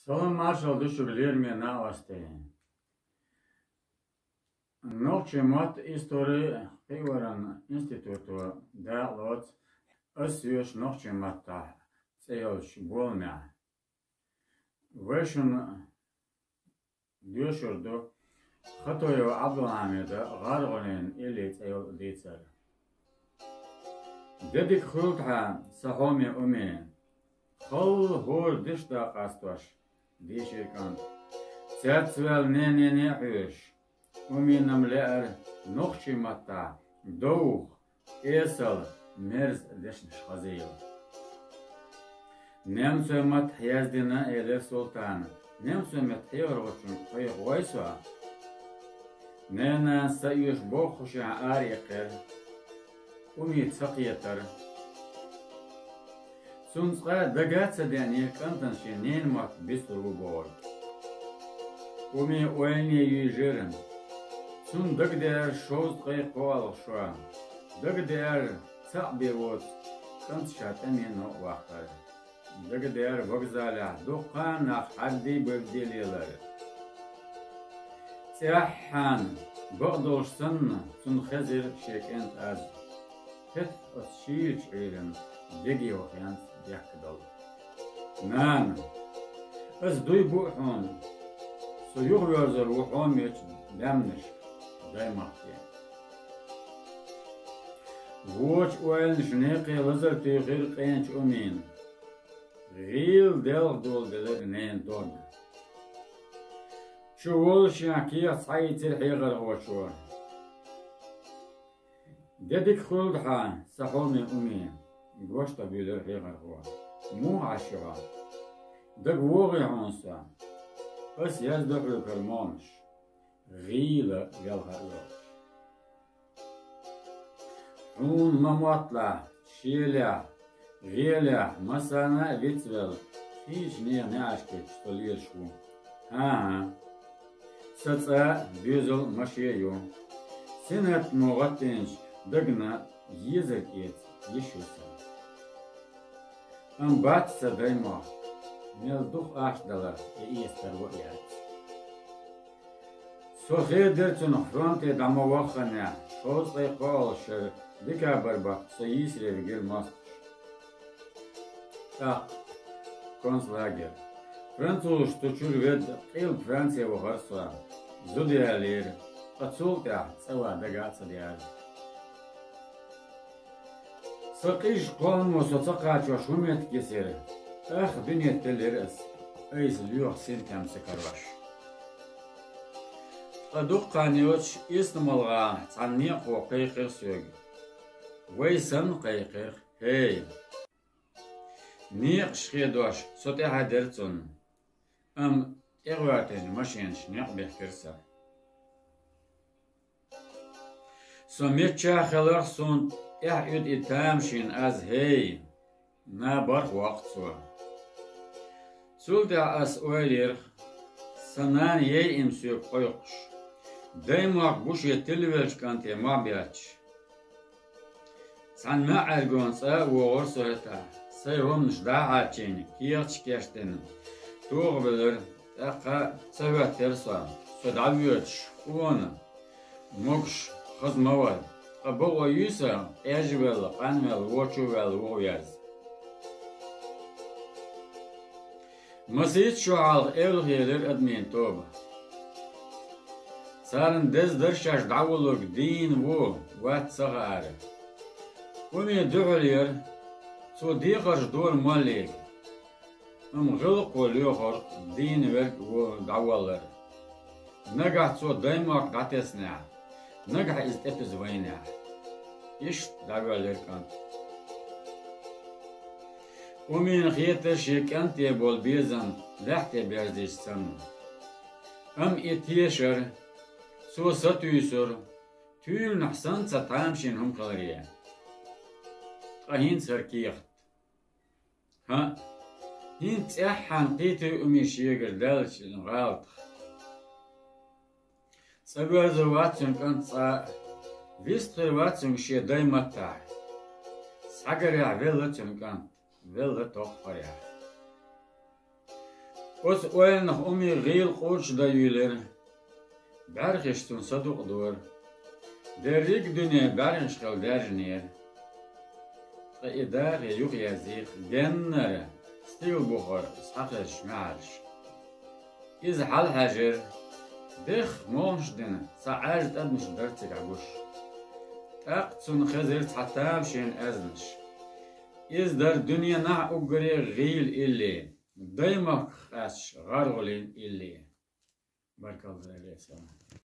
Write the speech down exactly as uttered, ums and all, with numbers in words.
Салам-маршалла ду шуьга, лераме накъостий. Нохчийн маттан истори кхиоран институто дакъа лоцу «Ас соьш нохчийн маттахь» цӀе йолчу боламехь. Вай шуна доьшур ду Хатоев Ӏабдулхьамида «ГӀаргӀанийн илли» цӀе йолу дийцар. Де дика хуьлда хьан, сан хьоме уме, халла хӀора дешдакъа къастош, дийшира кӀант. Цецваьлла нене а хьоьжуш, уминам лаьара нохчийн маттахь довха, эсала, мерза дешнаш хазийла. Немцойн маттахь яздина, элира Султана. Немцойн меттан хьехархочуьнга кхайкха гӀой со? Ненан са оьшу боххушехь ара иккхира. Уми ца кхетара. Цунна цкъа а дага а ца деанера кӀантана шен ненан мотт бицлур ву бохург. Уми ойлане йийжира. Цунна дагадеара шовзткъе кхоалгӀа шо. Дагадеара цхьаъ бен воцу кӀант ша тӀаме новкъа ваккхар. Дагадеара вокзалехь дуккха а нах хьаддий-бевддий лелар. ЦӀеххьана, бакъдолуш санна, цунна хезира шен кӀентан аз. ХӀетахь оцу шийлачу Ӏуьйранна деге ваханца дехкадала. Нана, аса дуй бу хьуна, со юхавоьрзур ву хьомечу даьмнашка, даймахке. Вочу ойланаш некхе лазар туьйхира къенчу Умина. ГӀийла делха доладелира ненан дог. Чу волушехь кехат схьаийцира хьехархочо. Де дика хуьлда хьан, сан хьоме уме, гочдахь буьйлира хьехархо. Муха Ӏаш ю хьо? Дага вогӀий хьуна со? Ас язду хьоьгара молуш, гӀийла велха а йолуш. Хьуна ма мотталахь, шелехь, гӀелехь, массарна а вицвелла, хийча нехан неӀарш кхуьттуш со лелаш ву. ХӀан-хӀа, сан цӀа а, доьзал а машен ю. Синаттамо гӀаттийначу дагна езарг эца йиш ю сан. Амма бац сан даймохк, мел дукха ахча даларх и эца тарло а яц. Со хедира цунах фронте дӀа ма вахханехь, шовзткъе кхоалгӀа шарахь декабрь баттахь со йийсаре вигира мостагӀаш. ТӀаккха концлагерь. Французаш цу чуьра ведда, къилба Франце вахара со. Зуда ялийра, ткъа цул тӀаьхьа цӀа ван дага а ца деара. Сан къиза кхолламо со ца кхачош хӀун меттиг йисира? Ах, дуьне теллира ас, айса лоьху синтем ца карош. Ткъа дукха хан йоцуш Истамбул-гӀалахь цхьана некъахо кхайкхира соьга. Вай санна кхайкхира, хӀей! Некъаш хедош, со тӀаьхьадира цунна. Амма тӀегӀоьртинчу машенаш некъ бехкира сан. Со миччахь хиларх, суна тӀаьхьа уьду и тамашийна аз, хӀей, набарх воккху цо. Цул тӀаьхьа ас ойла йира, сан нана яйина соьга кхойкхуш, даймохк бу шен тилавеллачу кӀанте мохь бетташ. Цхьана маьӀӀергонан цӀа а вогӀура со хӀетахь, сайн хӀуманаш дӀа а хьачийна, кехаташ а кечдина, тоха велира, тӀаккха ца хӀоьттира со, со дӀавоьдуш, къона, могуш, хаза ма вара, ткъа бакъо юй сан, къежвелла, къанвелла, вочу а ваьлла, вуха верза. Масийтта шо хьалха эвлахъелира адамийн тоба. Царна деза дара шаьш дӀавуллург дийна ву, вац ца хаьара. Уме дуьхьал яра, цо дехарш дора моллига. Амма гӀиллакхо лоьхура дийна верг а ву дӀаваллар. Нагахь цо даймохк дӀатеснехь, нагахь иза тӀепиза вайнехь. Иштта дӀавоьллира кӀант. Умина хетара шен кӀанте болу безам лаьхьте берзийча санна. Амма и тешара, цо сатуьйсура, туьйранахь санна ца тамашийна хӀума хиларе. Ткъа хӀинца хӀара кехат. ХӀаъ, хӀинца цӀеххьана кхийтира Уми шегара даьллачу гӀалатах. ЦӀа воьрзур вац цуьнан кӀант цкъа а, вистхир вац цуьнга шен дайматтахь. Схьагарехь велла цуьнан кӀант, велла тоххарехь. Оцу ойланах уми гӀийла къурч дан юьйлира. БӀаьрхиш цунна садукъ дора. Дерриг а дуьне бӀаьрхиш хила даьржинера. Ткъа и дахе юха язйийх геннара, стигал бухара схьахезачу маьхьарша. Иза хьалахьаьжира, дехха молхаш а дина, цхьа Ӏаьржа тӀадамаш дара цигахь гуш. ТӀаккха цунна хезира цхьа тамашийна аьзнаш. Иза дара дуьненахь уггаре гӀийла илли, даймахках къаьсташ гӀаргӀуллин илли. Баркалла, Дела реза хуьлда.